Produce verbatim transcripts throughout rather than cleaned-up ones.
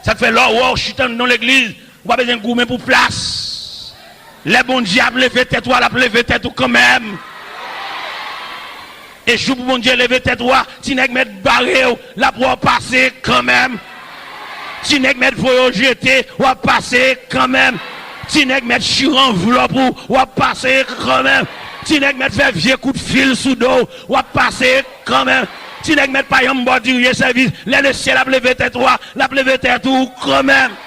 Sa k fè lè w wè w chita anndan yon legliz, ou pa bezwen goumen pou plas. Lè Bondye ap leve tèt ou a, l ap leve tèt ou kanmenm. E jou pou Bondye leve tèt ou a, ti nèg mèt bare w, l ap wè w pase kanmenm. Ti nèg mèt voye w jete, w ap pase kanmenm. Ti nèg mèt chire anvlòp ou, w ap pase kanmenm. Ti nèg mèt fè vye kout fil sou do w, w ap pase kanmenm. Ti nèg mèt pa janm ba w dirije sèvis. Lè Lesyèl ap leve tèt ou a, l ap leve tèt ou kanmenm.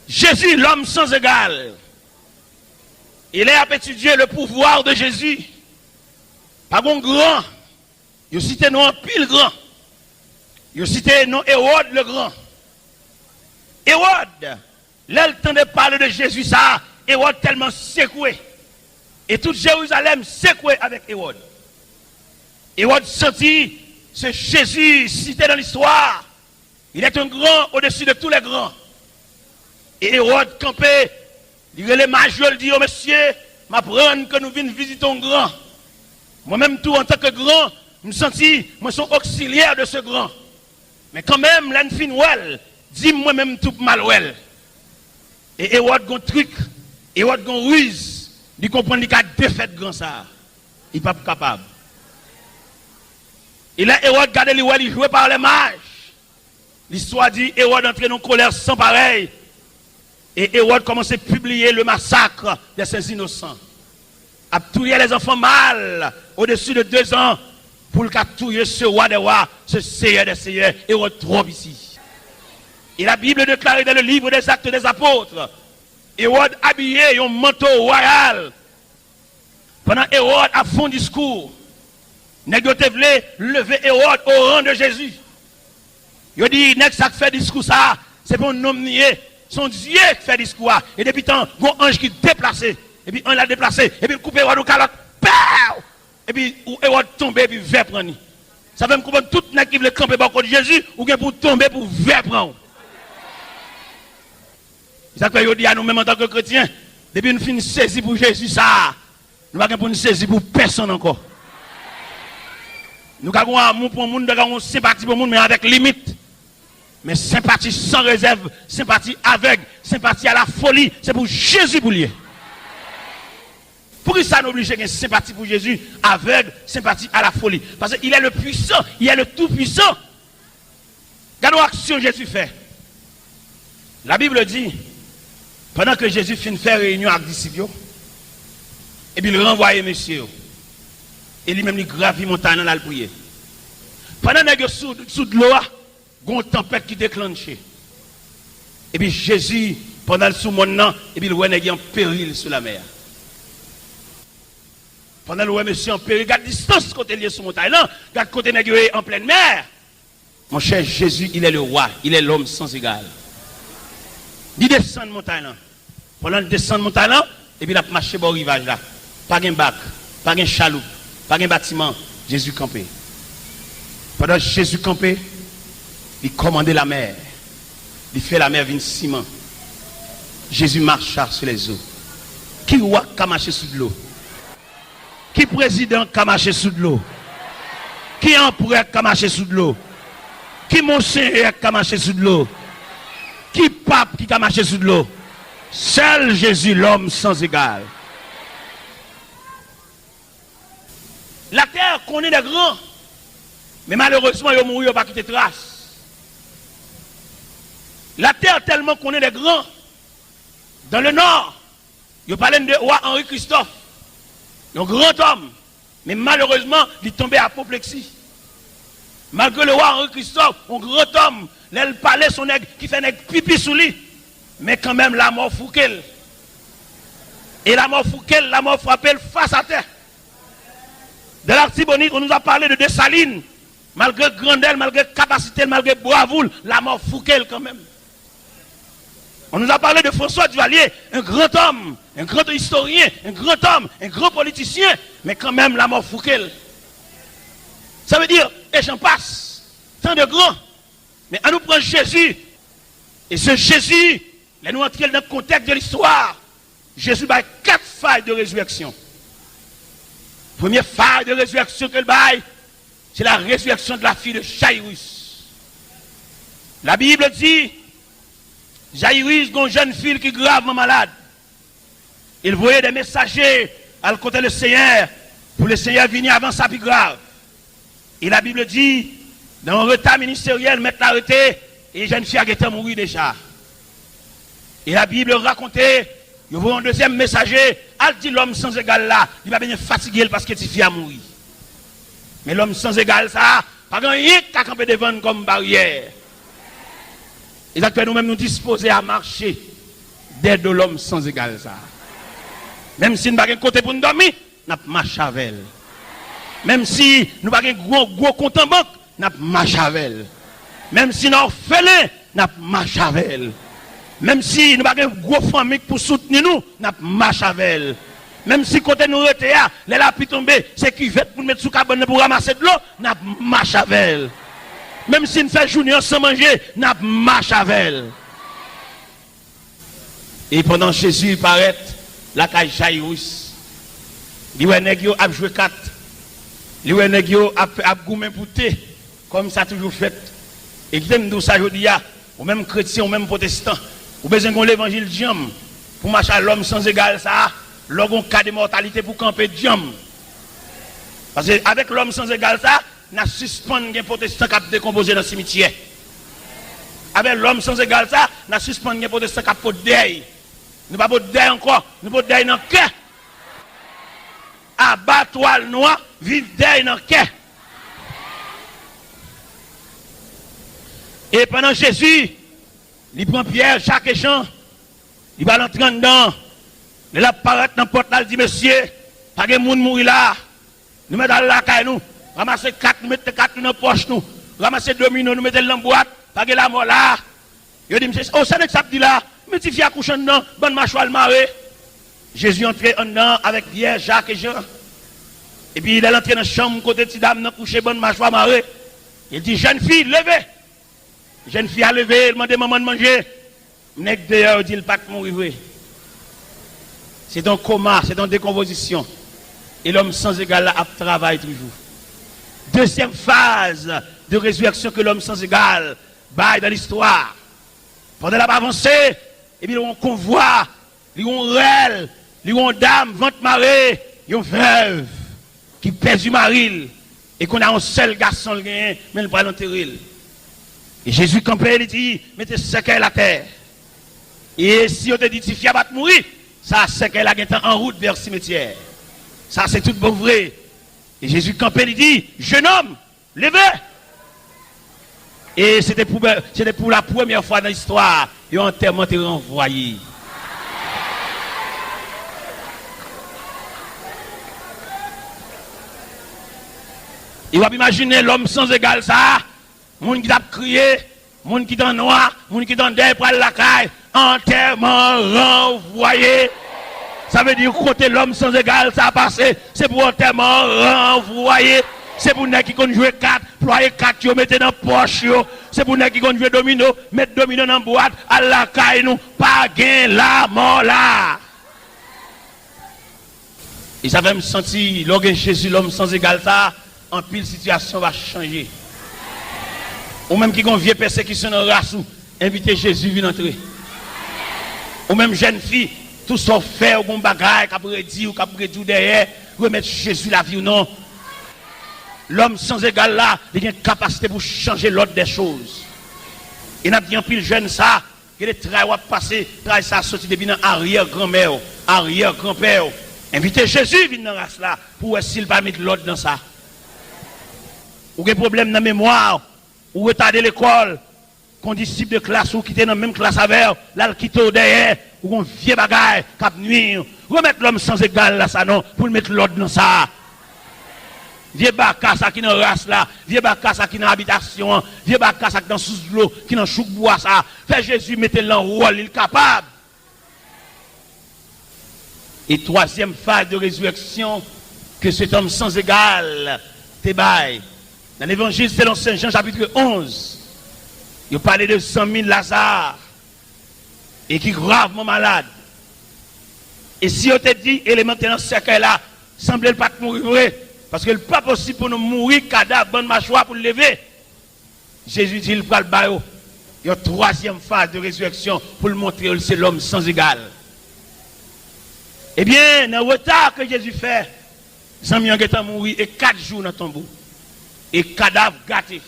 Jésus, l'homme sans égal. E lè y ap etidye le pouvoir de Jésus, pa gon gran. Yo site non anpil gran. Yo site non Ewòd le gran. Ewòd, lè l tande pale de Jezi sa a, Ewòd tèlman sekwe. E tout Jerizalèm sekwe avèk Ewòd. Ewòd santi se Jezi site nan listwa. Il est un grand au-dessus de tous les grands. E Ewòd kanpe, li rele maj yo, li di yo, mesye, m aprann ke nou vin vizite yon gran. Mwen menm tou, antanke gran, m santi mwen se yon oksilyè de se gran. Men kanmenm, lè n fin wè l, di m mwen menm tou pou m al wè l. E Ewòd gon trik, Ewòd gon riz, li konprann li ka defèt gran sa a. Li p ap kapab. E lè Ewòd gade, li wè li jwe pa lè maj. Listwa di Ewòd antre nan yon kolè san parèy. E Ewòd kòmanse pibliye le massacre des saints innocents. Ap touye les enfants mâles au-dessus de deux ans pou l ka touye ce roi des rois, ce seigneur des seigneurs. Ewòd twò piti. Et la Bible déclare dans le livre des Actes des Apôtres, Ewòd abiye yon manto wayal. Pandan Ewòd ap fè yon diskou, nèg yo te vle leve Ewòd o ran de Jezi. Yo di, nèg sa k fè diskou sa a, se pa yon nonm li ye, se yon dye k fè diskou a. E depi tan, gon anj ki deplase. Epi anj la deplase, epi l koupe Ewòd yon kalòt. Pèw! Epi Ewòd tonbe, epi vè pran li. Sa fè m konprann tout nèg ki vle kanpe bò kot Jezi, ou gen pou w tonbe pou vè pran w. Se sa k fè jodi a, nou menm antanke kretyen, depi n fin sezi pou Jezi sa a, nou pa gen pou n sezi pou pèsonn ankò. Nou ka gen yon amou pou yon moun, nou ka gen yon senpati pou yon moun, men avèk limit. Men senpati san rezèv, senpati avèg, senpati à la folie, se pou Jezi pou l ye. Poukisa nou oblije gen senpati pou Jezi, avèg, senpati à la folie? Parce qu'il est le puissant, il est le tout-puissant. Gade yon aksyon Jezi fè. La Bible di, pandan ke Jezi fin fè reyinyon ak disip yo, epi l ranvwaye mesye yo, e li menm li gravi montay lan, l al priye. Pandan nèg yo sou, sou dlo a, gen yon tanpèt ki deklanche. Epi Jezi, pandan l sou mòn nan, epi l wè nèg yo an peril sou lamè a. Pandan l wè mesye an peril, gad distans kote l ye sou montay lan, gad kote nèg yo ye an plèn mè. Monchè, Jezi, il est le roi, il est l'homme sans égal. Li desann montay lan. Pandan l desann montay lan, epi l ap mache bò rivaj la. Pa gen bak, pa gen chaloup, pa gen batiman. Jezi kanpe. Pandan Jezi kanpe, li kòmande lamè. Li fè lamè vin siman. Jésus marcha sur les eaux. Ki wa k ka mache sou dlo? Ki prezidan k ka mache sou dlo? Ki anperè k ka mache sou dlo? Ki monsenyè k ka mache sou dlo? Ki pap ki ka mache sou dlo? Sèl Jezi, lòm san egal. Latè konnen de gran, men malerezman, yo mouri, yo pa kite tras. Latè tèlman konnen de gran. Dans le Nord, yo pale n de wa Henri Christophe, yon gran òm, men malerezman, li tonbe apopleksi. Malgre le wa Henri Christophe, yon gran òm, lè l pale, se yon nèg ki fè nèg pipi sou li, men kanmenm, lamò fouke l. E lamò fouke l, lamò frape l fas atè. Dans l'Artibonite, on nous a parlé de Dessalines. Malgre grandè l, malgre kapasite l, malgre bravou l, lamò fouke l kanmenm. On nous a parlé de François Duvalier, un grand homme, un grand historien, un grand homme, un grand politicien, men kanmenm lamò fouke l. Sa vle di, e j'en passe, tant de grands. Men ann nou pran Jezi. E se Jezi, lè nou antre l nan kontèks de listwa, Jezi bay kat fay de rezirèksyon. Premye fay de rezirèksyon ke l bay, se la résurrection de la fille de Jairus. La Bible dit, Jayiris gen yon jèn fi l ki gravman malad. Il voyait des messagers al kote le Senyè pou le Senyè vini avan sa pi grav. E la Bible dit, nan yon reta ministeryèl, mèt la rete, e jèn fi a gentan mouri deja. E la Bible rakonte, yo voye yon dezyèm mesaje, al di lòm sanzegal la, li pa bezwen fatige l paske tifi a mouri. Men lòm sanzegal sa a, pa gen anyen k ka kanpe devan n kòm baryè. E sa k fè nou menm nou dispoze a mache dèyè do lòm sanzegal sa a. Menm si n pa gen kote pou n dòmi, n ap mache avè l. Menm si nou pa gen gwo, gwo kont an bank, n ap mache avè l. Menm si n òfelen, n ap mache avè l. Menm si nou pa gen gwo fanmi k pou soutni nou, n ap mache avè l. Menm si kote nou rete a, lè lapli tonbe, se kivèt pou n met sou kabann nan pou ranmase dlo, n ap mache avè l. Menm si n fè jounen an san manje, n ap mache avè l. E pandan Jezi parèt lakay Jayiris, li wè nèg yo ap jwe kat, li wè nèg yo ap, ap goumen pou te, kòm sa toujou fèt. E kite m di w sa jodi a, ou menm kretyen, ou menm pwotestan, ou bezwen gen yon levanjil djanm pou w mache a lòm sanzegal sa a, lè w gen yon ka de mòtalite pou w kanpe djanm. Paske avèk lòm sanzegal sa a, n a sispann gen pwotestan k ap dekonpoze nan simityè. Avèk lòm sanzegal sa a, n a sispann gen pwotestan k ap pot dèy. Nou pa pot dèy ankò, nou pot dèy nan kè. Aba twal nwa, viv dèy nan kè. E pandan Jezi, li pran Pyè, Jak e Jan, li pral antre anndan. Lè l ap parèt nan pòt la, l di, "Mesye, pa gen moun mouri la a. Nou mèt al lakay nou. Ranmase kat, nou mete kat nou nan pòch nou. Ranmase domino, nou mete l nan bwat. Pa gen lanmò la a." Yo di, "Mesye, o, sa nèg sa ap di la a? Men tifi a kouche anndan, bann machwa l mare." Jezi antre anndan avèk Pyè, Jak e Jan. Epi lè l antre nan chanm kote ti dam nan kouche, bann machwa mare, li di, "Jèn fi, leve!" Jèn fi a leve, l mande manman l manje. Nèg deyò yo di l pa t mouri vre. Se t yon koma, se t yon dekonpozisyon. E lòm sanzegal la ap travay toujou. Dezyèm faz de rezirèksyon ke lòm sanzegal bay nan listwa. Pandan l ap avanse, epi l wè yon konvwa, li wè yon rèl, li wè yon dam, vant mare, yon vèv ki pèdi mari l, e kounye a yon sèl gason l genyen, men l pral antere l. E Jezi kanpe, li di, "Mete sèkèy l atè." E si yo te di tifi a pa t mouri, sa sèkèy la gentan anwout vè simityè. Sa se tout bon vre. E Jezi kanpe, li di, "Jennonm, leve!" E se te pou, se te pou la premyè fwa nan istwa, yon antèman te ranvwaye. E w ap imajine lòm sanzegal sa a, moun ki t ap kriye, moun ki t an nwa, moun ki t an dèy pral lakay, antèman ranvwaye. Sa vle di kote lòm sanzegal sa a pase, se pou antèman ranvwaye. Se pou nèg ki konn jwe kat, plwaye kat yo mete nan pòch yo. Se pou nèg ki konn jwe domino, met domino nan bwat, al lakay nou. Pa gen lanmò la. E sa fè m santi, lè w gen Jezi, lòm sanzegal sa a, anpil sitiyasyon va chanje. Ou menm ki gen yon vye pèsekisyon nan ras ou, envite Jezi vin antre. Ou menm jèn fi, tout sa w fè, ou gen yon bagay k ap redi w, k ap redi w dèyè, remèt Jezi lavi w non. Lòm sanzegal la, li gen kapasite pou chanje lòd dè choz. E n ap di anpil jèn sa, gen de tray w ap pase, tray sa soti depi nan aryè granmè w, aryè granpè w. Envite Jezi vin nan ras la pou w wè si l pa met lòd nan sa. Ou gen pwoblèm nan memwa w, ou retade lekòl, gon disip de klas ou ki te nan menm klas avè w, l al kite w dèyè, ou gon vye bagay k ap nwi w. Remèt lòm sanzegal la sa non, pou l met lòd nan sa. Vye baka sa ki nan ras la, vye baka sa ki nan abitasyon an, vye baka sa ki nan sous dlo, ki nan chouk bwa sa, fè Jezi mete l nan wòl li, l kapab. E twazyèm faz de rezirèksyon ke cet homme sans égal te bay. Nan Levanjil selon Sen Jan, chapit onz, yo pale de zanmi Laza e ki gravman malad. E si yo te di eleman ki te nan sèkèy la, sanble l pa t mouri vre, paske l pa posib pou nou mouri kadav bann machwa pou l leve. Jezi di l pral ba yo yon twazyèm faz de rezirèksyon pou l montre yo l se lòm san egal. Ebyen, nan reta ke Jezi fè, zanmi an gentan mouri e kat jou nan tonbo. E kadav gate.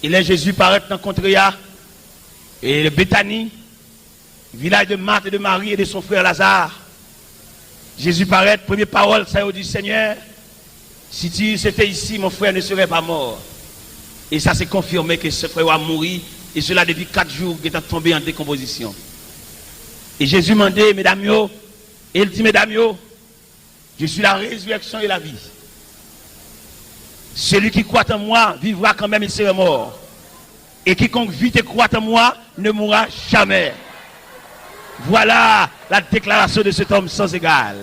E lè Jezi parèt nan kontre a, e Betani, vilaj de Marthe et de Marie et de son frère Lazare. Jezi parèt, premye pawòl sa yo di, Seigneur, si tu étais ici, mon frère ne serait pas mort. E sa se konfime ke se frè yo a mouri, e sela depi kat jou, gentan tonbe an dekonpozisyon. E Jezi mande medam yo, e l di medam yo, Je suis la résurrection et la vie. Celui qui croit en moi vivra quand même il serait mort. Et quiconque vit et croit en moi ne mourra jamais. Voilà la déclaration de cet homme sans égal.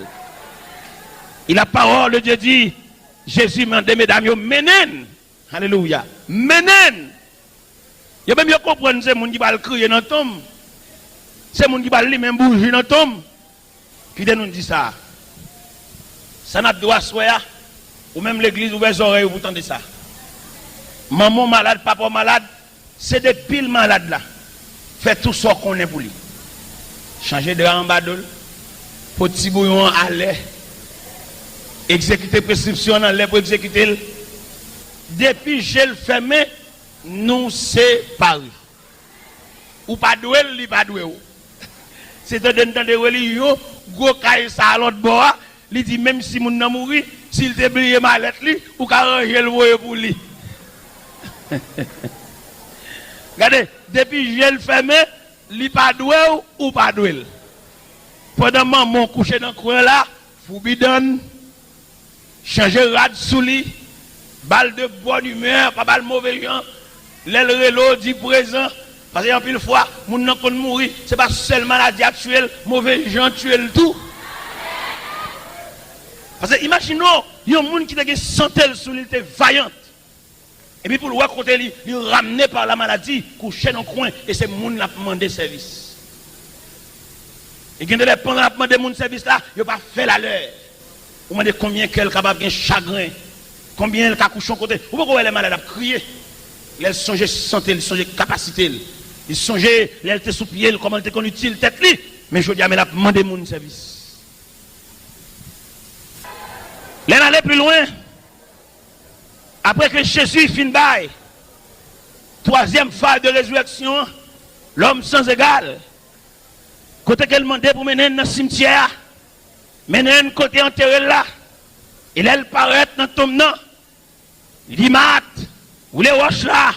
Et la parole de Dieu dit, Jezi mande medam yo, mennen l. Alelouya. Mennen l. Yo menm yo konprann se moun ki pral kriye nan tonm. Se moun ki pral limen bouji nan tonm. Kite nou di sa. Sa n ap di w aswè a, ou menm legliz, ouvè zòrèy ou pou tande sa. Manman w malad, papa w malad, se depi l malad la. Fè tou sa w konnen pou li. Chanje dra anba do l. Pot ti bouyon an alè. Egzekite preskripsyon an nan lè pou egzekite l. Depi je l fèmen, nou separe. Ou pa dwe l, li pa dwe w. Se tande n tande reliyon, gwo kay sa a lòt bò a, li di menm si moun nan mouri, si l te bliye malèt li, ou ka ranje l voye pou li. Gade, depi je l fèmen, li pa dwe w, ou pa dwe l. Pandan manman w kouche nan kwen la, foubi dann, chanje rad sou li, ba l de bòn imè, pa ba l move jan. Lè l rele w, di prezan. Paske anpil fwa, moun nan konn mouri, se pa sèl maladi a tye l, move jan tye l tou. Paske imajine w, yon moun ki te gen sante l sou li, li te vayan. Epi pou l wè kote li, li ramne pa lamaladi, kouche nan kwen, e se moun l ap mande sèvis. E gen de lè, pandan l ap mande moun sèvis la, yo pa fè l alè. Ou mande konbyen kè l kapab gen chagren, konbyen l ka kouche yon kote. Ou poko wè lè malad ap kriye. Lè l sonje sante l, li sonje kapasite l. Li sonje lè l te sou pye l, kòman l te konn itil tèt li. Men jodi a, men l ap mande moun sèvis. Lè n ale pi lwen, apre ke Jezi fin bay twazyèm faz de rezirèksyon an, lòm san egal, kote ke l mande pou mennen n nan simtyè a, mennen n kote antere l la, e lè l parèt nan tonm nan, li di Mat, woule wòch la.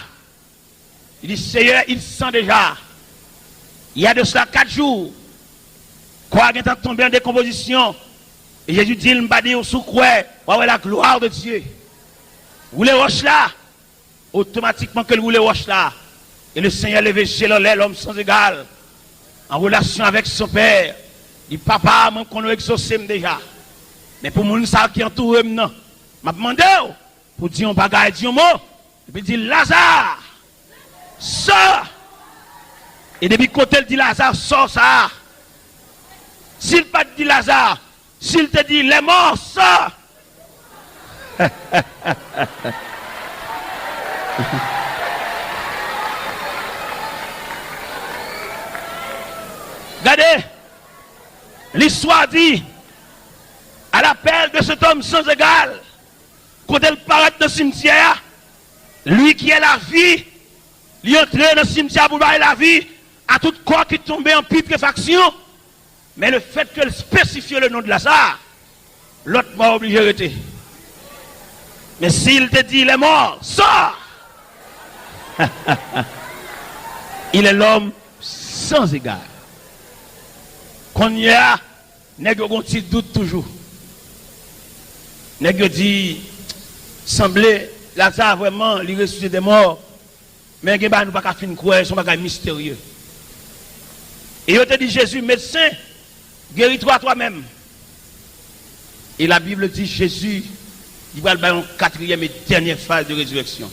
Li di, Seyè, il sent déjà. Il y a de cela quatre jours, kò a gentan tonbe an dekonpozisyon. E Jezi di l, m pa di w si w kwè, w a wè la gloire de Dieu. Woule wòch la. Otomatikman ke l woule wòch la. E le Senyè leve je l anlè, lòm san egal, an relasyon avèk son Pè. Di, Papa, mwen konnen w egzose m deja. Men pou moun sa a ki antoure m nan, m ap mande w pou di yon bagay, di yon mo. Epi l di, Laza, sò! E depi kote l di Laza, sò sa a, si l pa t di Laza, si l te di, lè mò, sò! Gade, l'histoire dit, à l'appel de cet homme sans égal, kote l parèt nan simtyè a, lui qui est la vie, li antre nan simtyè a pou bay lavi a tout kò ki tonbe an pitrefaksyon. Men le fèt ke l espesifye le non de Laza, lòt mò oblije rete. Men si l te di, lè mò, sò! Il est l'homme sans égal. Kounye a, nèg yo gon ti dout toujou. Nèg yo di, sanble Laza vrèman, li resisite dè mò. Men gen bagay nou pa ka fin kwè, se yon bagay misterye. E yo te di Jezi, Médecin, guéris-toi toi-même. Et la Bible dit, Jésus, li pral bay yon katriyèm e dènyè faz de rezirèksyon.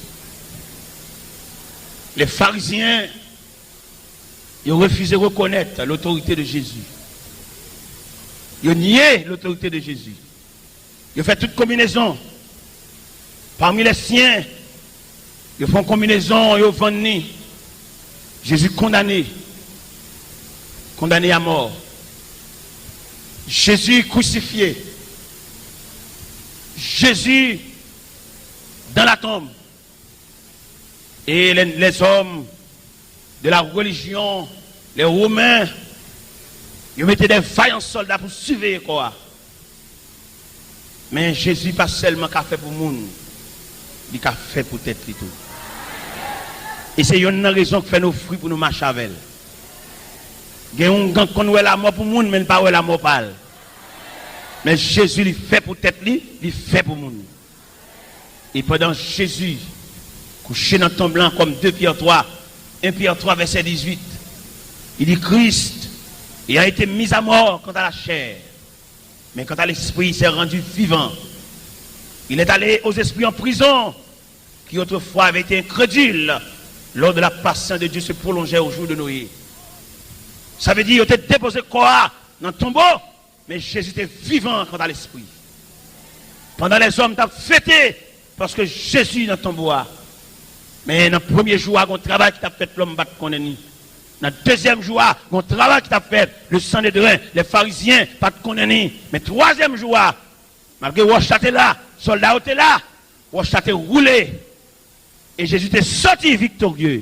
Les Pharisiens, yo refize rekonèt lotorite de Jezi. Yo nye lotorite de Jezi. Yo fè tout konbinezon. Parmi les siens, Yo fè yon konbinezon, yo vann li. Jezi kondane. Kondane a mò. Jezi krisifye. Jezi dans la tombe. E lè, lèzòm de la religion, les Romains, yo mete de vayan sòlda pou siveye kò a. Men Jezi pa sèlman ka fè pou moun, li ka fè pou tèt li tou. E se yonn nan rezon k fè n ofri pou nou mache avè l. Gen yon gang konn wè lamò pou moun, men l pa wè lamò pa l. Men Jezi, li fè pou tèt li, li fè pou moun. E pandan Jezi kouche nan tonb lan, kòm de Pyè twa, en Pyè twa vèsè dizuit, li di, Christ ayant été mis à mort quant à la chair, mais quant à l'esprit, il s'est rendu vivant. Il est allé aux esprits en prison, qui autrefois avaient été incrédules, lors de la patience de Dieu se prolongeait au jour de Noé. Sa vle di, yo te depoze kò a nan tonbo, men Jezi te vivan kanta lespri. Pandan lèzòm t ap fete paske Jezi nan tonbo a, men nan premye jou a, gen yon travay ki t ap fèt lòm pa t konnen ni. Nan dezyèm jou a, gen yon travay ki t ap fèt, le Sanedren, lè Farizyen pa t konnen ni. Men twazyèm jou a, malgre wòch la te la, sòlda yo te la, wòch la te woule, e Jezi te sòti viktorye.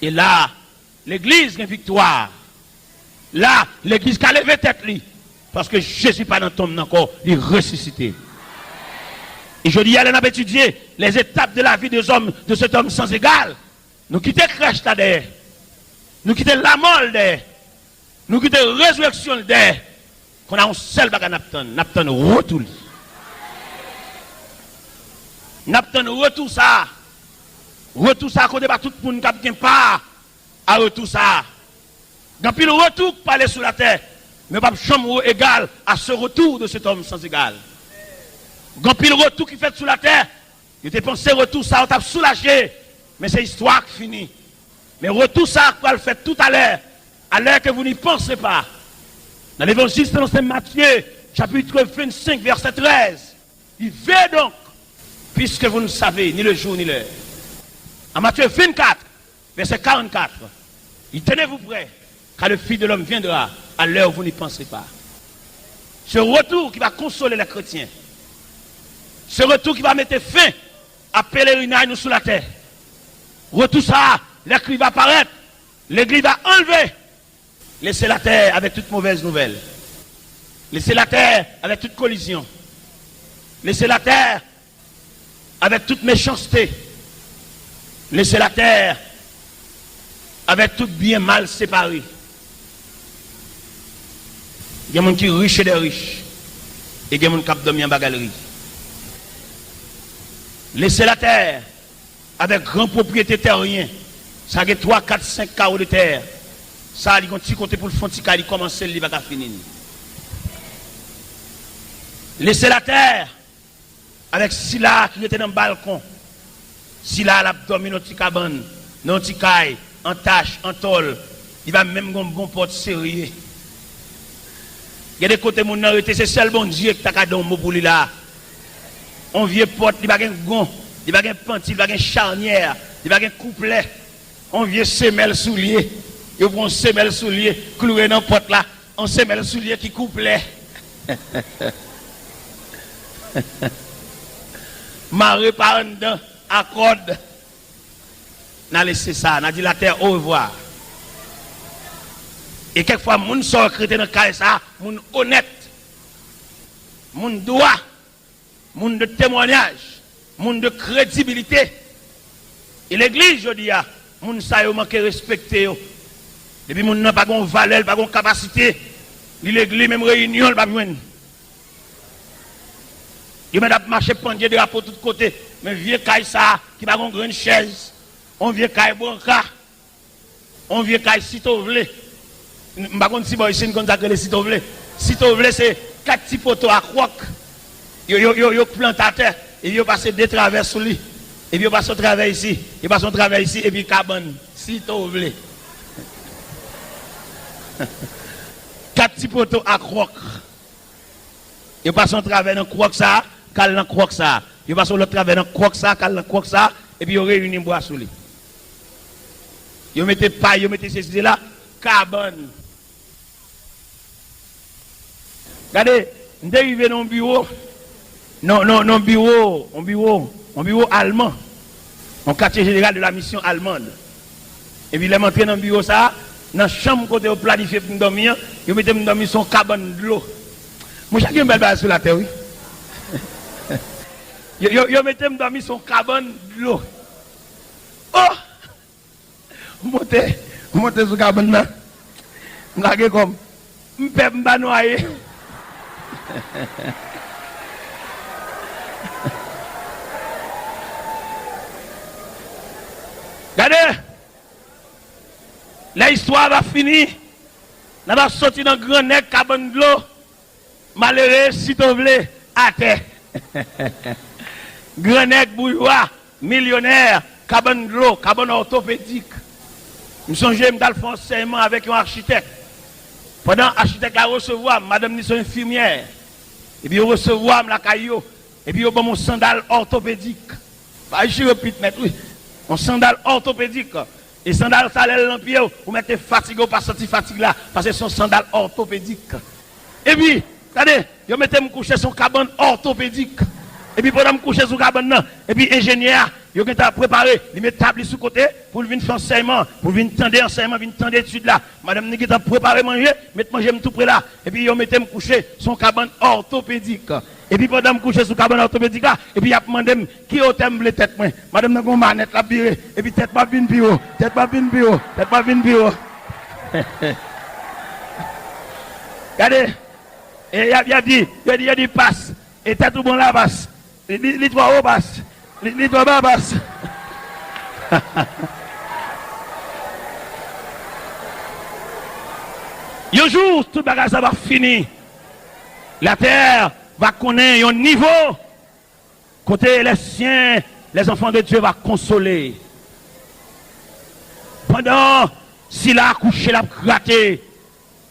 E la, legliz gen viktwa. La, legliz ka leve tèt li, paske Jezi pa nan tonm nan ankò, li resisite. E jodi a, lè n ap etidye les étapes de la vie de zòm, de cet homme sans égal, nou kite krèch la dèyè. Nou kite lamò l dèyè. Nou kite rezirèksyon l dèyè. Kounye a, yon sèl bagay n ap tann, n ap tann retou li. N ap tann retou sa a. Retou sa a kote pa tout moun k ap gen pa a retou sa a. Gen anpil retou k pale sou latè, men yo p ap janm egal à ce retour de cet homme sans égal. Gen anpil retou ki fèt sou latè, yo te panse retou sa yo t ap soulaje, men se istwa k fini. Men retou sa a k pral fèt toutalè, à l'heure que vous n'y pensez pas. Dans l'évangile selon saint Matthieu, chapitre vingt-cinq, verset treize, il dit, veillez donc, puisque vous ne savez ni le jour ni l'heure. En Matthieu vingt-quatre, verset quarante-quatre, il dit, tenez-vous prêts, car le Fils de l'homme viendra à l'heure où vous n'y pensez pas. Ce retour qui va consoler les chrétiens, ce retour qui va mettre fin à pèlerinaj nou sou latè. Retou sa a, lè Kris va parèt, legliz va anlve. Laissez la terre avec toute mauvaise nouvelle. Laissez la terre avec toute collision. Laissez la terre avec toute méchanceté. Laissez la terre avec tout bien mal séparé. Gen moun ki rich e dè rich, e gen moun k ap dòmi anba galri. Laissez la terre avec gran pwopriyete tèryen. Sa gen twa, kat, senk kawo de tè. Sa li gon ti kote pou l fè yon ti kay, li kòmanse l, li pa ka fini l. Laissez la terre avec sila ki rete nan balkon. Sila a l ap dòmi nan yon ti kabann, nan yon ti kay, an tach, an tòl. Li pa menm gon bon pòt serye. Gen de kote moun nan rete, se sèl Bondye ki ta ka di yon mo pou li la. On vye pòt, li pa gen gon, li pa gen panti, li pa gen chanyè, li pa gen kouplè. On vye semèl soulye, yo pran on semèl soulye, kloure nan pòt la, on semèl soulye ki kouplè. Mare pa anndan a kòd. N a lese sa, n a di latè orevwa. E kèk fwa, moun sa yo ki rete nan kay sa, moun onèt, moun dwa, moun de temwanyaj, moun de kredibilite. E legliz jodi a, moun sa yo manke respekte yo. Depi moun nan pa gen yon valè, li pa gen yon kapasite, li legliz, menm reyinyon, li p ap jwenn. Yo mèt ap mache pandye drapo tout kote. Men vye kay sa a, ki pa gen yon grenn chèz, yon vye kay branka, yon vye kay sitovle. M pa konn si bò isit n konn sa k rele sitovle. Sitovle se kat ti poto a kwòk. Yo, yo, yo, yo k plante atè. Epi yo pase de travè sou li. Epi yo pase yon travè isi. Yo pase yon travè isi. Epi kabann. Sitovle. Kat ti poto a kwòk. Yo pase yon travè nan kwòk sa a, k al nan kwòk sa a. Yo pase yon lòt travè nan kwòk sa, k al nan kwòk sa, epi yo reyini bwa sou li. Yo mete pay, yo mete sesi, sela, kabann. Gade, m te rive nan yon biwo, nan, nan, nan yon biwo, yon biwo, yon biwo alman, yon katye jeneral de la misyon almand. Epi lè m antre nan biwo sa a, nan chanm kote yo planifye pou m dòmi an, yo mete m dòmi sou yon kabann dlo. Monchè, gen bèl bagay sou latè, wi. Yo, yo, yo mete m dòmi sou yon kabann dlo. Oh! M monte, m monte sou kabann nan. M lage kò m. M pè m pa nwaye. Gade! Lè istwa a va fini, n ap soti nan gran nèg kabann dlo, malere, si to vle, atè. Gran nèg, boujwa, milyonè, kabann dlo, kabann òtopedik. M sonje m t al fè ansèyman avèk yon achitèk. Pandan achitèk la resevwa m, madanm ni se yon enfimyè. Epi yo resevwa m lakay yo. Epi yo ban m yon sandal òtopedik. Bay chire pit nèt, wi. Yon sandal òtopedik. E sandal sa, lè l nan pye w, ou mèt te fatige, ou pa santi fatig la, paske se yon sandal òtopedik. Epi, gade, yo mete m kouche sou yon kabann òtopedik. Epi pandan m kouche sou kabann nan, epi enjenyè a, yo gentan ap prepare, li met tab li sou kote pou l vin fè ansèyman, pou l vin tande ansèyman, vin tande etid la. Madanm ni gentan prepare manje, met manje m tou pre la. Epi yo mete m kouche sou yon kabann òtopedik. Epi pandan m kouche sou kabann òtopedik la, epi y ap mande m ki otè m vle tèt mwen. Madanm nan gen yon manèt l ap vire, epi tèt m ap vin pi wo, tèt m ap vin pi wo, tèt m ap vin pi wo. Gade, e y ap, y ap di, yo di, yo di pas, e tèt ou bon la pas, li, li, li twò wo pas, li, li twò ba pas. Yon jou, tout bagay sa va fini. Latè va konnen yon nivo kote les siens, les enfants de Dieu va konsole. Pandan sila a kouche, l ap grate.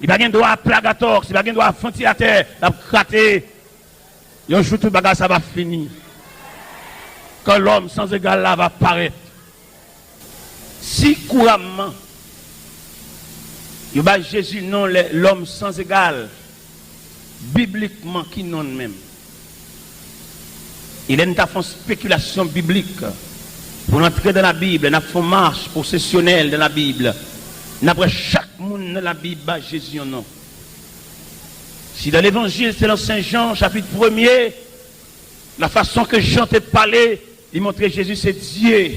Li pa gen dwa a plag a tòks, li pa gen dwa a vantilatè, l ap grate. Yon jou, tout bagay sa va fini. Kan lòm san egal la va parèt. Si kouramman yo bay Jezi non lè, lòm san egal, biblikman, ki non l menm? E lè n ta fè yon spekilasyon biblik, pou n antre dan Labib, lè n ap fè yon mach pwosesyonèl dan Labib, n ap wè chak moun nan Labib bay Jezi yon non. Si dan Levanjil, se nan Sen Jan, chapit premye, la fason ke Jan te pale, li montre Jezi se Dye.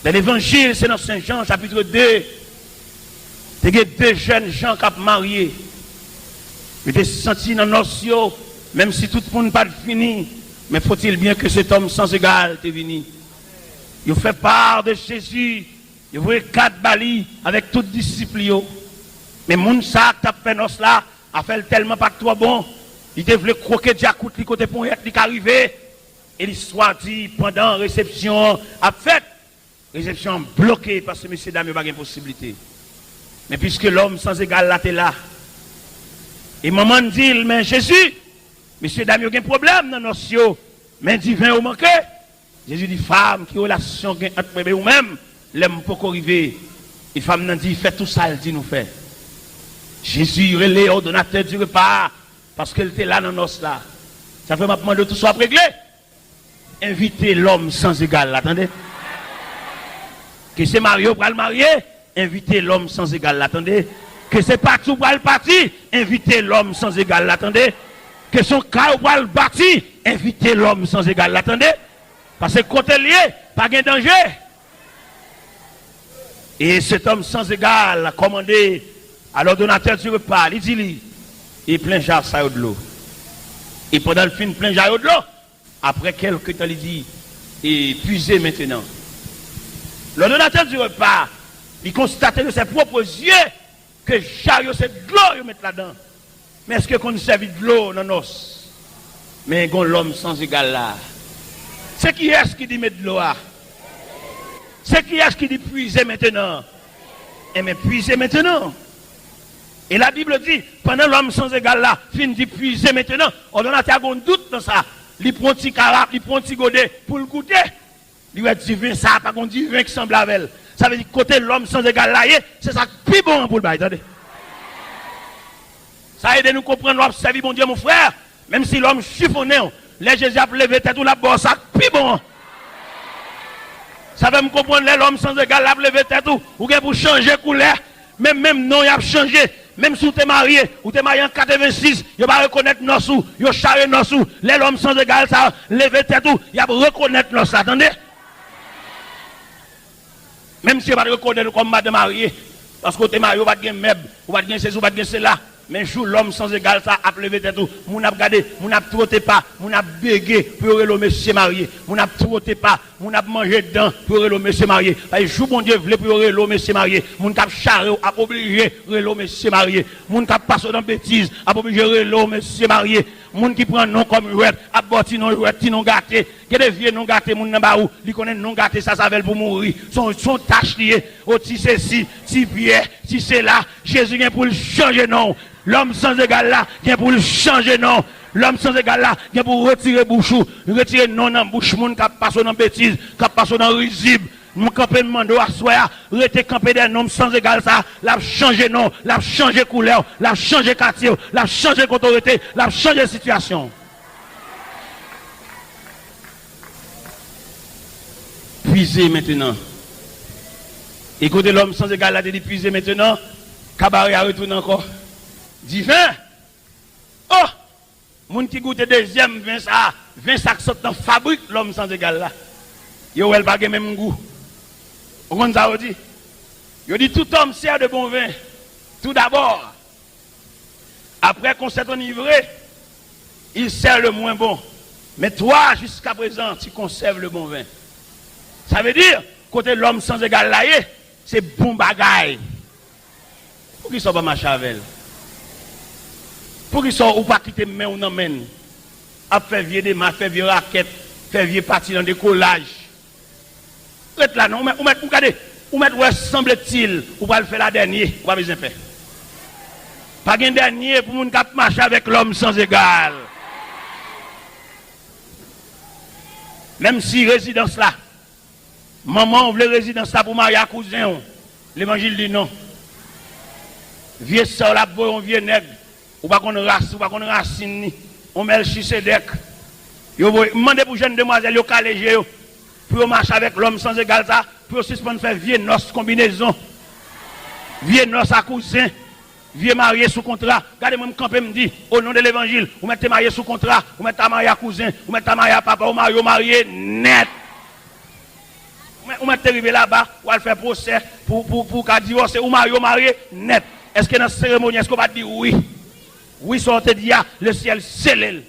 Dan Levanjil, se nan Sen Jan, chapit de, te gen de jèn jan k ap marye. Yo te santi nan nòs yo, menm si tout moun pa t vini, men faut-il bien que cet homme sans égal te vini. Yo fè pa de Jezi, yo voye kad ba li avèk tout disip li yo. Men moun sa a k t ap fè nòs la, afè l tèlman pa t twò bon, li te vle kwoke djakout li kote ponyèt li ka rive. E listwa di, pandan resepsyon an ap fèt, resepsyon an bloke paske mesye dam yo pa gen posiblite. Men piske lòm san egal la te la, e manman n di l, "Men Jezi, mesye dam yo gen pwoblèm nan nòs yo, men diven yo manke." Jezi di, "Fanm, ki relasyon gen ant mwen e ou menm, lè m poko rive?" E fanm nan di, "Fè tou sa l di nou fè." Jezi rele òdonatè di repa a, paske l te la nan nòs la. Sa fè m ap mande w tou sa w ap regle. Envite lòm san egal la, tande. Ke se marye w pral marye, envite lòm san egal la, tande. Ke se pati w pral pati, envite lòm san egal la, tande. Ke se yon kay w pral bati, envite lòm san egal la, tande. Paske kote l ye, pa gen danje. E cet homme sans égal a commandé à l'ordonnateur du repas, li di li, e plen ja sa yo dlo. E pandan l fin plen ja yo dlo, apre kèlke tan, li di, e puisez maintenant. L'ordonnateur du repas, li konstate de ses propres yeux ke ja yo se dlo yo met ladan. Men èske konn sèvi dlo nan nòs? Men gen lòm san egal la. Se kiyès ki di met dlo a? Se kiyès ki di puisez maintenant? Enben, puisez maintenant. E la Bib di, pandan lòm san egal la fin di puisez maintenant, òdonatè a gen yon dout nan sa. Li pran ti karap, li pran ti gode pou l goute. Li wè diven sa a pa gon diven ki sanble avè l. Sa vle di kote lòm sanzegal la ye, se sa k pi bon an pou l bay, tande. Sa ede nou konprann lè w ap sèvi Bondye, mon frè. Menm si lòm chifonnen w, lè Jezi ap leve tèt ou, l ap ba w sa k pi bon an. Sa fè m konprann lè lòm sanzegal la ap leve tèt ou, ou gen pou chanje koulè. Menm, menm non y ap chanje. Menm si w te marye, ou te marye an katrevensis, yo pa rekonèt nòs ou, yo chare nòs ou. Lè lòm sanzegal sa leve tèt ou, y ap rekonèt nòs la, tande. Menm si yo pa t rekonèt ou kòm madan marye, paske w te marye, ou pa t gen mèb, ou pa t gen sesi, ou pa t gen sela. Men jou lòm sanzegal sa ap leve tèt ou, moun ap gade, moun ap twote pa, moun ap bege pou yo rele w mesye marye, moun ap twote pa, moun ap manje dan pou yo rele w mesye marye. Paske jou Bondye vle pou yo rele w mesye marye, moun k ap chare w ap oblije rele w mesye marye. Moun k ap pase w nan betiz ap oblije rele w mesye marye. Moun ki pran non kòm jwèt ap ba w ti non jwèt, ti non gate. Gen de vye non gate moun nan ba ou, li konnen non gate sa, sa avè l pou mouri. Se yon, se yon tach li ye. O ti sesi, ti pyè, ti sela. Jezi gen pou l chanje non w. Lòm sanzegal la gen pou l chanje non w. Lòm sanzegal la gen pou retire bouch ou, retire non nan bouch moun k ap pase w nan betiz, k ap pase w nan rizib. M kanpe, m mande w aswè a, rete kanpe dèyè nonm sanzegal sa a, l ap chanje non w, l ap chanje koulè w, l ap chanje katye w, l ap chanje kote w rete, l ap chanje sitiyasyon w. Puisez maintenant. E kote lòm sanzegal la te di, puisez maintenant, kabare a retounen ankò. Diven! Oh! Moun ki goute dezyèm ven sa a, ven sa k sot nan fabrik lòm sanzegal la, yo wè l pa gen menm gou. Ou konn sa yo di? Yo di, tout homme sert de bon vin, tout d'abord. Après qu'on s'est enivré, il sert le moins bon. Mais toi, jusqu'à présent, tu conserves le bon vin. Sa vle di, kote lòm sanzegal la ye, se bon bagay. Poukisa w pa mache avè l? Poukisa w pa kite men w nan men l? Ap fè vye demach, fè vye rakèt, fè vye pati nan dekolaj. Ret la non, ou mèt, ou mèt, ou gade, ou mèt wè sanble til, ou pral fè la dènye, ou pa bezwen pè. Pa gen dènye pou moun k ap mache avèk lòm sanzegal. Menm si rezidans la, manman w vle rezidans la pou marye ak kouzen w, levanjil di non. Vye sè w la ap voye yon vye nèg, ou pa konn ras, ou pa konn rasin ni, yon Mèlchisedèk. Yo voye, m mande pou jèn demwazèl yo kale je yo, pou yo mache avèk lòm sanzegal sa, pou yo sispann fè vye nòs konbinezon, vye nòs a kouzen, vye marye sou kontra. Gade mwen, m kanpe, m di, o non de levanjil, ou mèt te marye sou kontra, ou mèt ta marye a kouzen, ou mèt ta marye a papa, ou marye, ou marye nèt. Ou mèt, ou mèt te rive laba, w al fè pwosè pou, pou, pou w ka divòse, ou marye, ou marye nèt. Èske nan seremoni, èske w pa t di wi? Wi, sa w te di a, lesyèl sele l.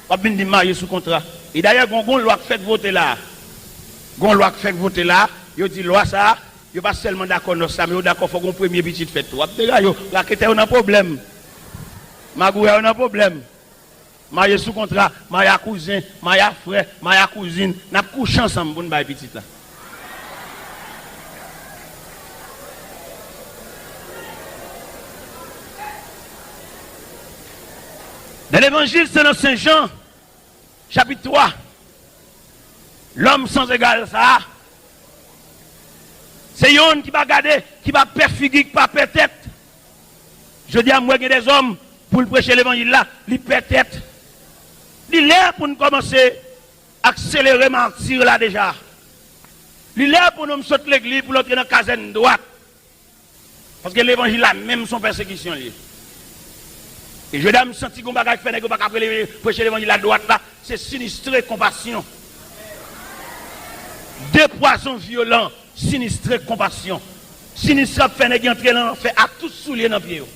W ap vin di m marye sou kontra. E dayè, gon, gon lwa k fèk vote la. Gon lwa k fèk vote la, yo di lwa sa a, yo pa sèlman dakò nòs la, men yo dakò fòk yon premye pitit fèt tou. W ap degaje yo, raketè yo nan pwoblèm. Magouyè yo nan pwoblèm. Marye sou kontra, marye a kouzen, marye a frè, marye a kouzin, n ap kouche ansanm pou n bay pitit la. Nan levanjil selon Sen Jan, chapit twa, lòm sanzegal sa a, se yonn ki pa gade, ki pa pè figi, ki pa pè tèt. Jodi a, m wè gen dèzòm, pou l preche levanjil la, li pè tèt. Li lè pou n kòmanse akselere mati la deja. Li lè pou nou sot legliz, pou l antre nan kazèn dwat. Paske levanjil la menm se yon pèsekisyon li ye. E jodi a, m santi gon bagay k fè nèg yo pa ka prele-, preche levanjil la dwat la, se sinistre konpasyon. De pwazon vyolan, sinistre konpasyon. Sinistre ap fè nèg yo antre nan lanfè ak tout soulye nan pye yo.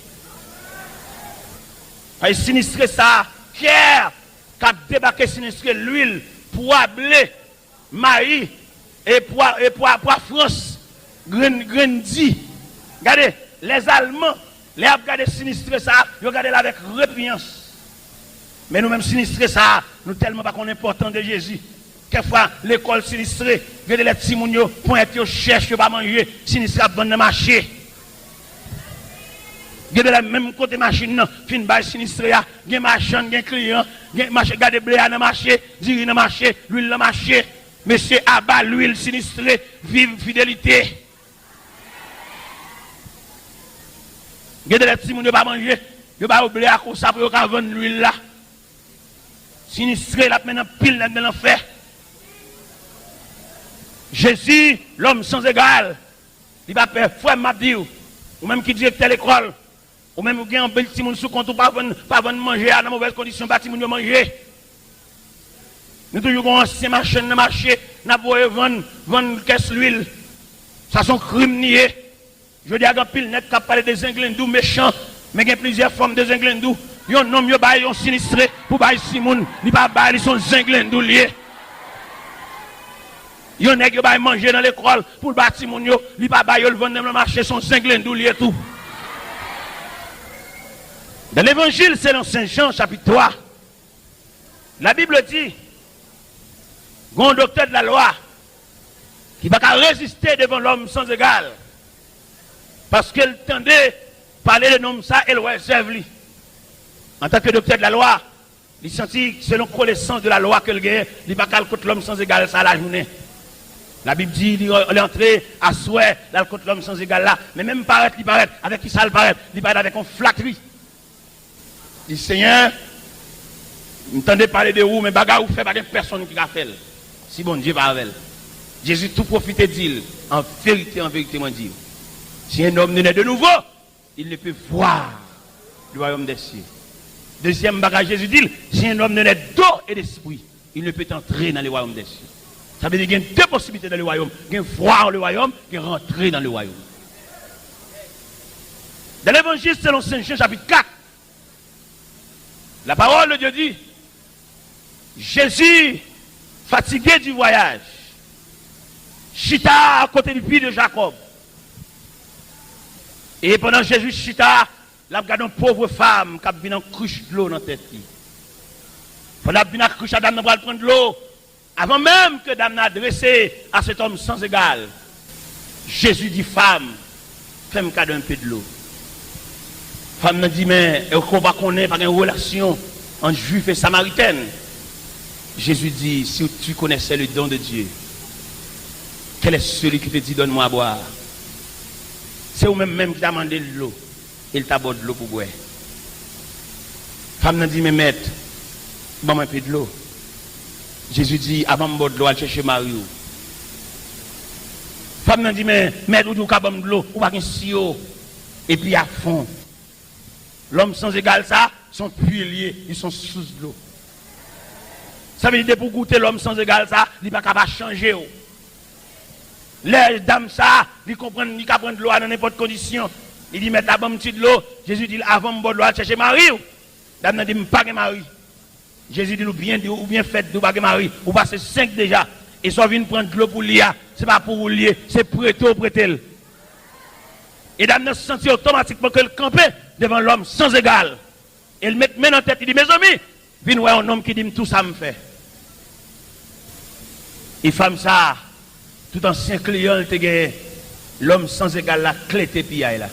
Paske sinistre sa a, kè k ap debake, sinistre lwil, pwa ble, mayi, e pwa, e pwa, pwa frans, grenn, grenn di. Gade, lèzalman, lè y ap gade sinistre sa a, yo gade l avèk repiyans. Men nou menm sinistre sa a, nou tèlman pa konn enpòtans de Jezi. Kèk fwa, lekòl sinistre, gen de lè timoun yo, ponyèt yo chèch, yo pa manje, sinistre ap vann nan mache. Gen de lè menm kote machin nan fin bay sinistre a, gen machann, gen kliyan, gen mache, gade ble a nan mache, diri nan mache, lwil nan mache. Mesye, aba lwil, sinistre, viv fidelite. Gen de lè timoun yo pa manje, yo ba yo ble a konsa pou yo ka vann lwil la. Sinistre, l ap mennen anpil nèg nan lanfè. Jezi, lòm san egal, li pa pè. Frè m, m ap di w, ou menm ki direktè lekòl, ou menm ou gen anpil timoun sou kont ou, pa vann, pa vann manje a nan movèz kondisyon, ba timoun yo manje. Nou toujou gen yon ansyen machann nan mache, n ap voye vann, vann kès lwil. Sa se yon krim li ye. Jodi a, gen anpil nèg k ap pale de zenglendou mechan, men gen plizyè fòm de zenglendou. Yon nonm yo bay yon sinistre pou bay timoun, li pa bay, li se yon zenglendou l ye. Yon nèg yo bay manje nan lekòl pou l ba timoun yo, li pa bay yo, l vann nan mache, se yon zenglendou l ye tou. Dans l'Évangile selon Saint Jean, chapitre trois, la Bible dit, gen yon doktè de la lwa ki pa ka reziste devan lòm san egal, paske l tande pale de nonm sa e l wè zèv li. Antanke doktè de la lwa, li santi, selon konesans de la lwa ke l genyen, li pa ka al kot lòm san egal sa lajounen. Labib di, li, li antre aswè, l al kot lòm san egal la. Men menm parèt li parèt, avèk kisa l parèt? Li parèt avèk yon flatri. Di, Senyè, m tande pale de ou, men bagay ou fè, pa gen pèsonn ki ka fè l, si Bondye pa avè l. Jezi tou pwofite di l, an verite, an verite, mwen di w, si un homme ne naît de nouveau, il ne peut voir le royaume des cieux. Dezyèm bagay Jezi di l, si un homme ne naît d'eau et d'esprit, il ne peut entrer dans le royaume des cieux. Sa vle di gen de posiblite dans le royaume. Gen voir le royaume, gen rantre dans le royaume. Dans l'Évangile selon Saint Jean chapitre quatre, la parole de Dieu dit, Jésus, fatigué du voyage, chita à côté du puits de Jacob. E pandan Jezi chita, l ap gade yon pòv fanm k ap vin ak krich dlo nan tèt li. Pandan l ap vin ak krich la, dam nan pral pran dlo. Avan menm ke dam nan adrese à cet homme sans égal, Jésus dit, Femme, fais-moi cadeau un peu de l'eau. Fanm nan di, men, èske w pa konnen, pa gen relasyon ant Jwif e Samaritèn? Jezi di, si tu connaissais le don de Dieu, quel est celui qui te dit, donne-moi à boire? Se ou menm menm ki ta mande l dlo, e l ta ba w dlo pou bwè. Fanm nan di, men mèt, ban mwen enpe dlo. Jezi di, avan m ba w dlo, al chèche mari w. Fanm nan di, men mèt, ou di w ka ban m dlo, ou pa gen siwo. Epi a fon. Lòm san egal sa, se yon pwi l ye, li se yon sous dlo. Sa vle di, depi w goute lòm san egal sa, li pa ka pa chanje w. Lè dam sa, li konprann, li ka pran dlo a nan nenpòt kondisyon. Li di, mèt la, ban m ti dlo. Jezi di l, avan m ba w dlo a, al chèche mari w. Dam nan di, m pa gen mari. Jezi di l, ou byen di, ou byen fèt di w pa gen mari. Ou pase senk deja. E sa w vin pran dlo pou li a, se pa pou ou l ye, se prete w prete l. E dam nan santi otomatikman ke l kanpe devan lòm san egal. E l met men nan tèt li, di, mezanmi, vin wè yon nonm ki di m tou sa m fè. E fanm sa a, tout ansyen kliyan l te genyen, lòm san egal la klete piyay la.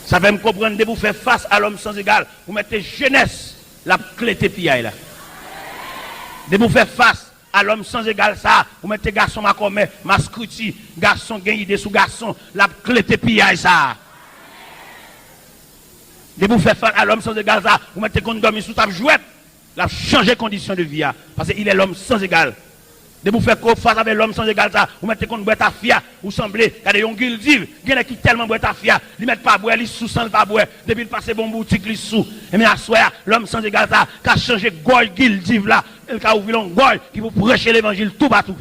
Sa fè m konprann depi w fè fas a lòm san egal, ou mèt te jenès, l ap klete piyay la. Depi w fè fas a lòm san egal sa a, ou mèt te gason makòmè, maskriti, gason gen ide sou gason, l ap klete piyay sa a. Depi w fè fas a lòm san egal sa a, ou mèt te konn dòmi sou tab jwèt, l ap chanje kondisyon de vi a, paske il est l'homme sans égal. Depi w fè ko fas avè lòm san egal sa, ou mèt te konn bwè tafya, ou sanble, gade yon gildiv, gen nèg ki tèlman bwè tafya, li mèt pa bwè, li sou san l pa bwè, depi l pase bon boutik, li sou. Enben aswè a, lòm san egal sa ka chanje gòj gildiv la, e l ka ouvri l yon gòj ki pou preche levanjil toupatou.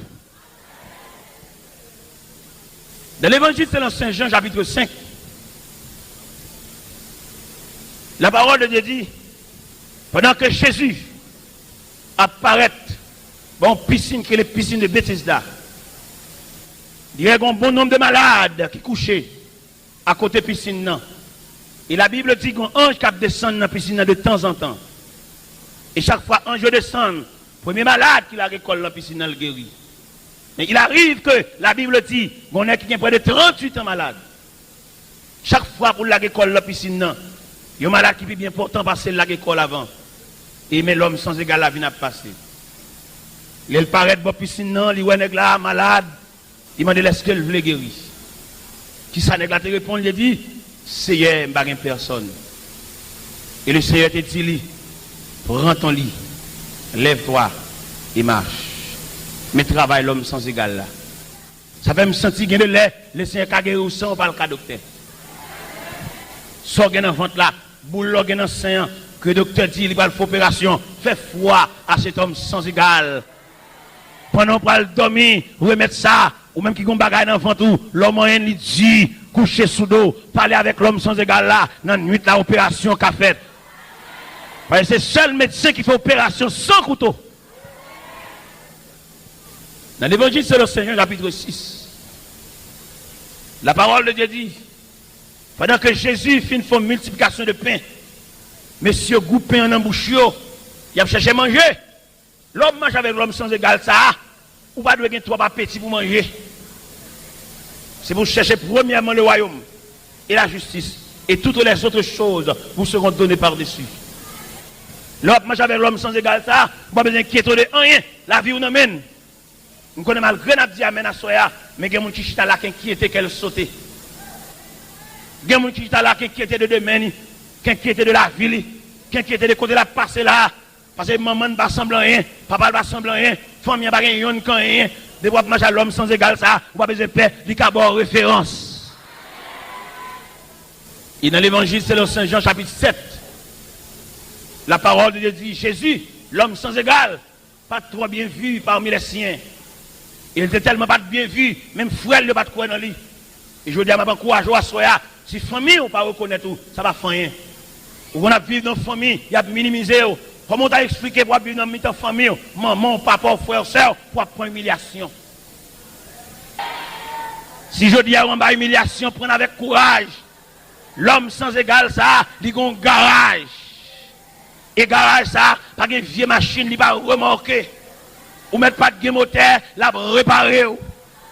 Dans l'Évangile selon Saint Jean, chapitre cinq, la parole de Dieu dit, pandan ke Jezi ap parèt bò yon pisin ki rele pisin de Betesda, li wè gen yon bon nonb de malad ki kouche akote pisin nan. E Labib di gen yon anj k ap desann nan pisin nan de tanzantan. E chak fwa anj yo desann, premye malad ki lage kò l nan pisin nan, l geri. Men il arrive que la Bible dit, gen yon nèg ki gen près de trente-huit ans malad. Chak fwa pou l lage kò l nan pisin nan, yon malad ki pi byen pòtan pase l lage kò l avan. E men lòm sanzegal la vin ap pase. Lè l parèt bò pisin nan, li wè nèg la malad, li mande l èske l vle geri. Kisa nèg la te reponn? Li te di, Seyè, m pa gen pèsòn. E Lesenyè te di li, Prends ton lit, lève-toi et marche. Men travay lòm sanzegal la. Sa fè m santi gen de lè, Lesenyè ka geri w san w pa al ka doktè. Sa w gen nan vant la, boul la w gen nan sen an, ke doktè di li pral fè operasyon, fè fwa a cet homme sans égal. Pandan w pral dòmi, remèt sa, ou menm ki gon bagay nan vant ou, lè w manyen li di, kouche sou do, pale avèk lòm sanzegal la, nan nwit la operasyon ka fèt. Paske se sèl medsen ki fè operasyon san kouto. Dans l'Évangile selon Saint Jean, chapitre six, la parole de Dieu dit, pandan ke Jezi fin fè yon miltiplikasyon de pen, mesye gou pen an nan bouch yo, y ap chèche manje. Lè w ap mache avèk lòm sanzegal sa a, ou pa dwe gen twòp apeti pou manje. Se pou chèche premyèman le royaume et la justice, et toutes les autres choses vous seront données par-dessus. Lè w ap mache avèk lòm sanzegal sa a, ou pa bezwen enkyete w de anyen. Lavi w nan men l. M konnen malgre n ap di amèn aswè a, men gen moun ki chita la ki enkyete kè l sote. Gen moun ki chita la ki enkyete de demen li, ki enkyete de lavi li, ki enkyete de kote l ap pase la a. Paske manman n pa sanble anyen, papa l pa sanble anyen, fanmi an pa gen yonn k anyen. Depi w ap mache a lòm sanzegal sa a, ou pa bezwen pè, li ka ba w referans. E nan Levanjil selon Sen Jan chapit sèt, la parole de Dieu dit, Jésus, l'homme sans égal, pa t twò byen vi parmi les siens. E l te tèlman pa t byen vi, menm frè l yo pa t kwè nan li. E jodi a, m ap ankouraje w aswè a, si fanmi w pa rekonèt ou, sa pa fè anyen. Ou konn ap viv nan fanmi, y ap minimize w. Kòman w ta eksplike pou w ap viv nan mitan fanmi w, manman w, papa w, frè w, sè w, pou w ap pran imilyasyon? Si jodi a w anba imilyasyon, pran l avèk kouraj. Lòm sanzegal sa a, li gen yon garaj. E garaj sa a, pa gen vye machin, li pa remòke. Ou mèt pa t gen motè, l ap repare w.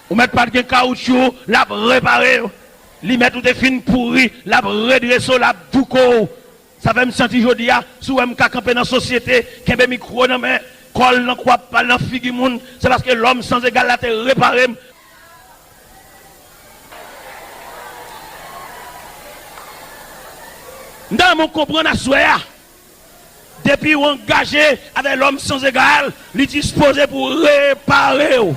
Ou mèt pa t gen kawoutchou, l ap repare w. Li mèt ou te fin pouri, l ap redrese w, l ap douko w. Sa fè m santi jodi a, si w wè m ka kanpe nan sosyete, kenbe mikwo nan men, kò l nan kou ap pale nan figi moun, se paske lòm sanzegal la te repare m. M ta renmen w konprann aswè a. Depi w angaje avèk lòm sanzegal, li dispoze pou repare w.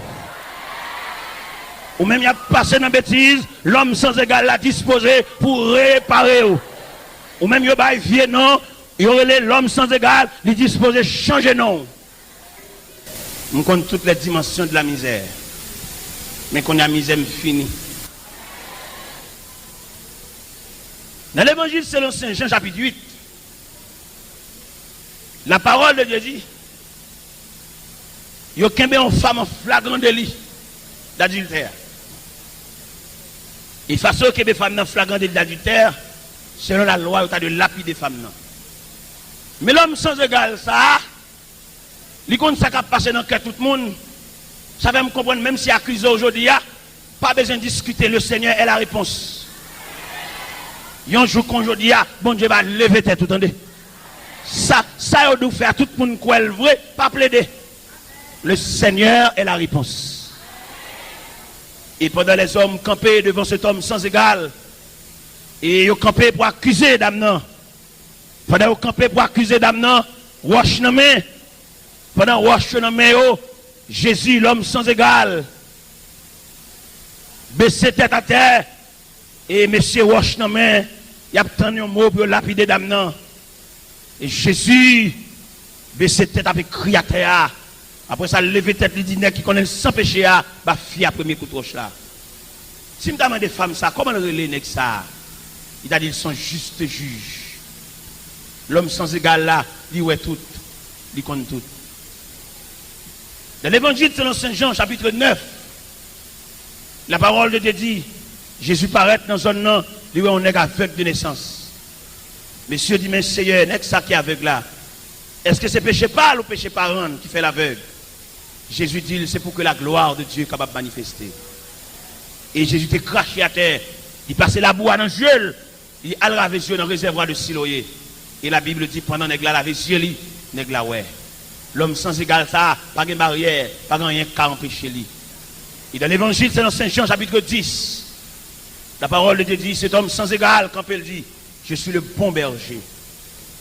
Ou menm y ap pase nan betiz, lòm sanzegal la dispoze pou repare w. Ou menm yo bay vye non, yo rele lòm sanzegal, li dispoze chanje non w. M konn toutes les dimensions de la misère. Men kounye a mizè m fini. Nan Levanjil selon Sen Jan chapit uit, la parole de Dieu dit, yo kenbe yon fanm an flagran deli dadiltè. E fason yo kenbe fanm nan flagran deli dadiltè, selon lalwa, yo ta dwe lapide fanm nan. Men lòm sanzegal sa a, li konn sa k ap pase nan kè tout moun. Sa fè m konprann, menm si y akize w jodi a, pa bezwen diskite, le Seigneur est la réponse. Yon jou kon jodi a, Bondye va leve tèt ou, tande. Sa, sa yo di w fè a, tout moun kwè l vre, pa plede. Le Seigneur est la réponse. E pandan lèzòm kanpe devan cet homme sans égal, e yo kanpe pou akize dam nan, pandan yo kanpe pou akize dam nan, wòch nan men, pandan wòch yo nan men yo, Jezi, lòm sanzegal, bese tèt atè, e mesye wòch nan men, y ap tann yon mo pou yo lapide dam nan. E Jezi bese tèt, ap ekri atè a. Apre sa, l leve tèt li, di nèg ki konnen l san peche a, ba fi a premye kout wòch la. Si m ta mande fanm sa, kòman l rele nèg sa a? Li ta di l se yon juste juge. Lòm sanzegal la, li wè tout, li konn tout. Dans l'Évangile selon Saint Jean, chapitre neuf, la parole de Dieu dit, Jezi parèt nan zòn nan, li wè yon nèg avèg de nesans. Mesye di, men Seyè, nèg sa ki avèg la, èske se peche pa l ou peche paran l ki fè l avèg? Jezi di l, se pou ke la glwa de Dye kapab manifeste. E Jezi te krache atè, Li pase labou a nan zye l, li al lave zye w nan rezèvwa de Siloe. E Labib di, pandan nèg la lave zye li, nèg la wè. Lòm sanzegal sa a, pa gen baryè, pa gen anyen k ka anpeche li. E dans l'Évangile selon Saint Jean, chapitre dix, la parole de Dieu dit, cet homme sans égal, kanpe, l di, Je suis le bon berger.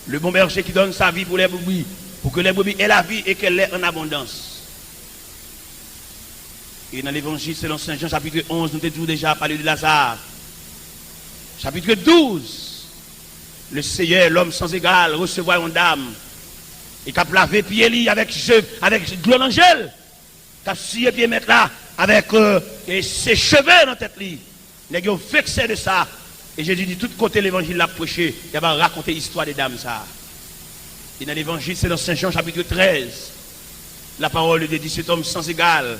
Le bon berger qui donne sa vie pour les brebis, pour que les brebis aient la vie et qu'elle l'ait en abondance. E nan Levanjil selon Sen Jan, chapitre onze, nou te di w deja, pale de Lazare. Chapitre douze, le Seyè, lòm san egal, resevwa yon dam e k ap lave pye li avèk je, avèk dlo nan je l, k ap siye pye mèt la avèk, euh, e se cheve nan tèt li. Nèg yo vekse de sa. E Jezi di tout kote levanjil la ap preche, y ap rakonte istwa de dam sa a. E nan Levanjil selon Sen Jan, chapitre treize, la parole de Dieu dit, cet homme sans égal,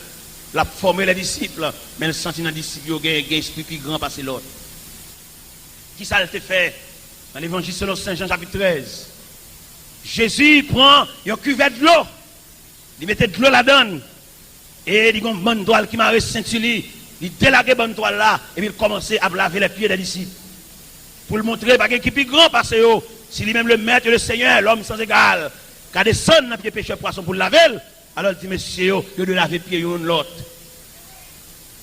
l ap fòme les disciples, men l santi nan disip yo gen, gen espri pi gran pase lòt. Kisa l te fè? Nan Levanjil selon Sen Jan, chapitre treize, Jezi pran yon kivè dlo, li mete dlo ladan l, e li gen yon bann twal ki mare senti li. Li delage bann twal la, epi l kòmanse ap lave lèpye dè disip. Pou l montre pa gen ki pi gran pase yo. Si li menm, le Maître, le Seigneur, l'homme sans égal, ka desann nan pye pechè pwason pou l lave l, alò l di mesye yo, yo dwe lave pye youn lòt.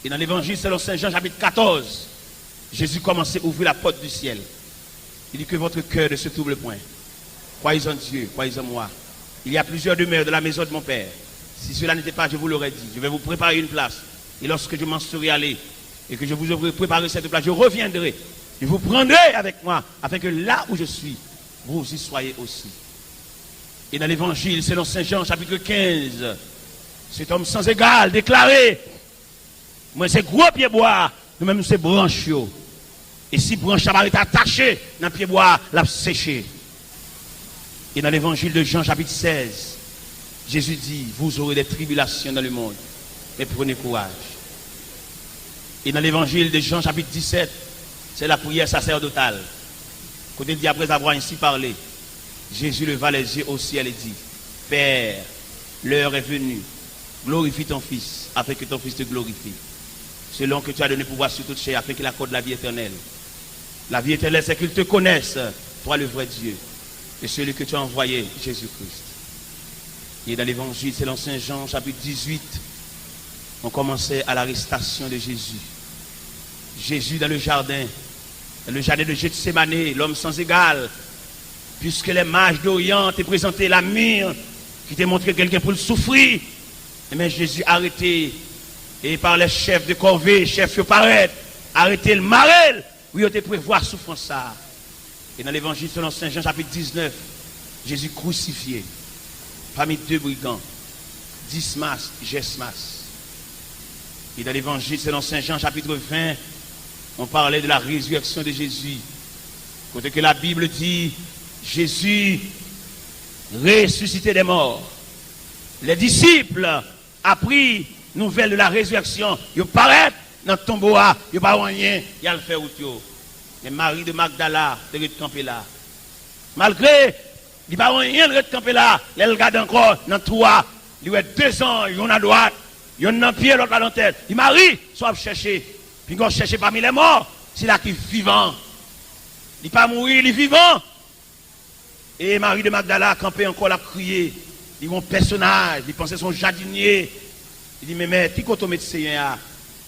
E nan Levanjil selon Sen Jan, chapitre quatorze, Jezi kòmanse ouvri la porte du ciel. Il dit, que votre cœur ne se trouble point. Croyez en Dieu, croyez en moi. Il y a plusieurs demeures dans la maison de mon Père. Si cela n'était pas, je vous l'aurais dit. Je vais vous préparer une place. Et lorsque je m'en serai allé, et que je vous aurai préparé cette place, je reviendrai. Je vous prendrai avec moi, afin que là où je suis, vous y soyez aussi. E nan Levanjil selon Sen Jan, chapitre quinze, cet homme sans égal déclaré, mwen se gwo pyebwa a, nou menm nou se branch yo. E si branch la pa ret atache nan pyebwa a, l ap seche. E nan Levanjil de Jan, chapitre seize, Jezi di, vous aurez des tribulations dans le monde, mais prenez courage. E nan Levanjil de Jan, chapitre dix-sept, c'est la prière sacerdotale. Kote l di, après avoir ainsi parlé, Jésus leva les yeux au ciel et dit, Père, l'heure est venue, glorifie ton Fils, afin que ton Fils te glorifie, selon que tu as donné pouvoir sur toute chair, afin qu'il accorde la vie éternelle. La vie éternelle, c'est qu'ils te connaissent, toi le vrai Dieu, et celui que tu as envoyé, Jésus-Christ. Et dans l'Évangile selon Saint Jean, chapitre dix-huit, on commençait à l'arrestation de Jésus. Jésus dans le jardin, dans le jardin de Gethsémané, l'homme sans égal, puisque les mages d'Orient te prezante la myrrhe ki te montre ke l gen pou l soufri, ebyen, Jezi arete, e pa lè chèf de kòve, chèf yo parèt, arete l, mare l. Wi, yo te prevwa soufrans sa a. E nan Levanjil selon Sen Jan, chapitre dix-neuf, Jésus crucifié parmi deux brigands, Dismas, Gesmas. Et dans l'Évangile selon Saint Jean, chapitre vingt, on parlait de la résurrection de Jésus. Kote ke la Bible dit, Jésus ressuscité des morts. Les disciples apprit nouvelle de la résurrection. Yo parèt nan tonbo a, yo pa wè anyen, y al fè wout yo. Men Mari de Magdala te ret kanpe la. Malgre li pa wè anyen, l ret kanpe la. Lè l gade ankò nan twou a, li wè de zanj, youn adwat, youn nan pye, lòt la nan tèt. Li, Mari, sa w ap chèche? Pinga w chèche pami lèmò sila ki vivan. Li pa mouri, li vivan. E Mari de Magdala kanpe ankò, l ap kriye. Li wè yon pèsonaj, li panse se yon jadinye. Li di, men mèt, ki kote w met Senyè a?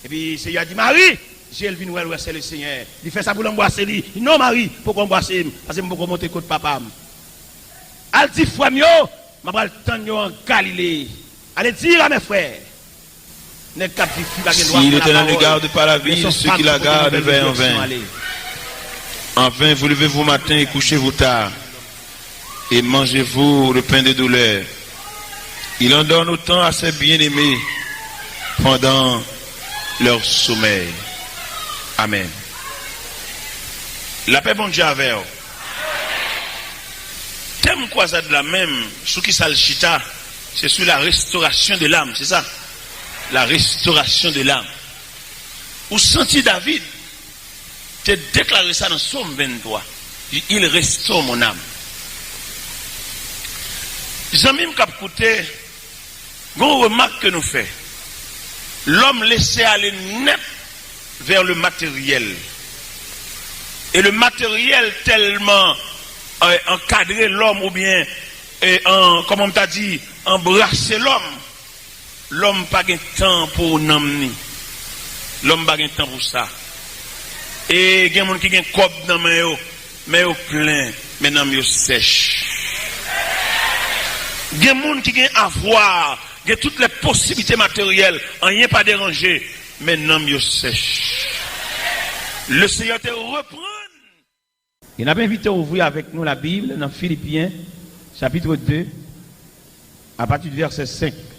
Epi Senyè a di, Mari! Je l vin wè l, wè se le Senyè. Li fè sa pou l anbwase li. Li di, non, Mari, poko anbwase m, paske m poko monte kot Papa m. Al di frè m yo, m ap al tann yo an Galile. Allez dire à mes frères. Nèg k ap di fi pa gen dwa pran lapawòl. Si l'Éternel ne garde pas la ville, ceux qui la gardent veillent en vain. En vain, vous levez-vous matin et couchez-vous tard, et mangez-vous le pain de douleur. Il en donne autant à ses bien-aimés pendant leur sommeil. Amen. Lapè Bondye avè w. Tèm kwazad la menm, sou kisa l chita? Se sou la restoration de l'âme, se sa? La restoration de l'âme. Ou santi David te deklare sa nan Sòm venntwa. Li, il restaure mon âme. Zanmi m k ap koute, gon remak ke nou fè. Lòm lese ale nèt vè le materyèl. E le materyèl tèlman eh, ankadre lòm oubyen eh, an, kòman m ta di, anbrase lòm. Lòm pa gen tan pou nanm ni. Lòm pa gen tan pou sa. E gen moun ki gen kòb nan men yo, men yo plen, men nanm yo sèch. Gen moun ki gen avwa, gen tout lè posiblite materyèl, anyen pa deranje, men nanm yo sèch. Le Seigneur te reprendre. E n ap envite w ouvri avèk nou Labib nan Filipyen, chapit de, apati de vèsè senk.